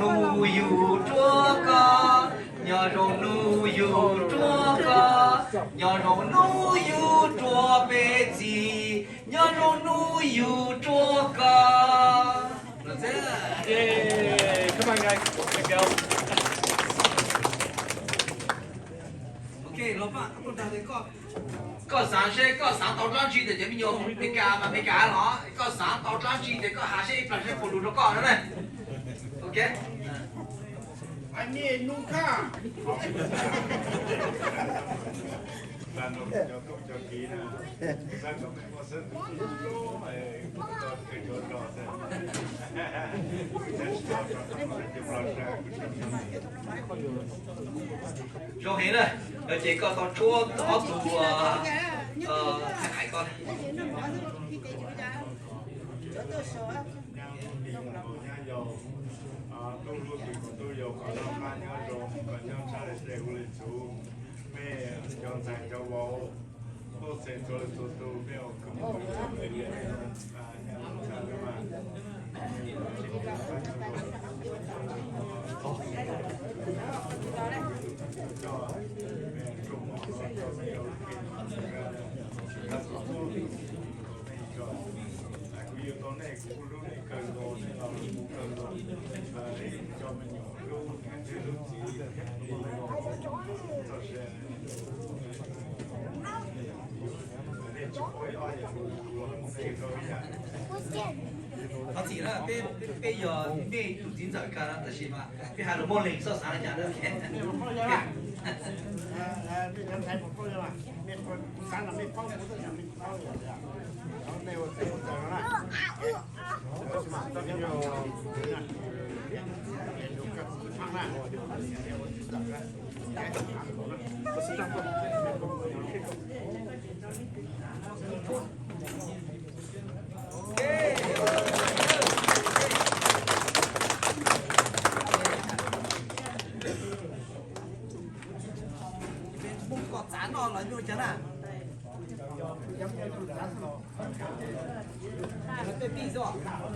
Hnub yug ruaj koj, nyob zoo hnub yug ruaj koj, nyob zoo hnub yug ruaj peb txiv, nyob zoo hnub yug ruaj koj. That's it. Yay. Come on, guys. Let's go. Ok, los mas, koj xav seb koj xav tau dlaab tsi ntawm cov me nyuam Meskas mas Meskas los, koj xav tau dlaab tsi ces koj has seb ib plag seb puas lug rau koj na. Ok. Zoo heev na, ces koj tau tshuab ob tug, ais koj. Nyab Lis, nyab Yaus, tub hlub tim khawv tub yaus, kom noj qab nyob zoo, kom nyob tshaj lij dej huv li txhuv. Mej cov ntxhais cov vauv, tuaj txhij txhua leej txhua tug, mej ua kwv ua tij, nyab Lis txhaj le mas. Kuv yug tau nej, kuv hlub nej kawg nkaus, nej los kuv kawg nkaus. Nej cov me nyuam hlub niam thiab hlub txiv, txoj sia nej tsis paub ib ob yam, kuv hlub nej rau ib yam. Thov txim na, peb, peb yog mej tus txiv ntxawm kawg no tab sis mas peb hais lus muaj leej xoj xav li cas na. Peb Hmoob kom txav noj los nyuaj cas na. Peb pij xwb os.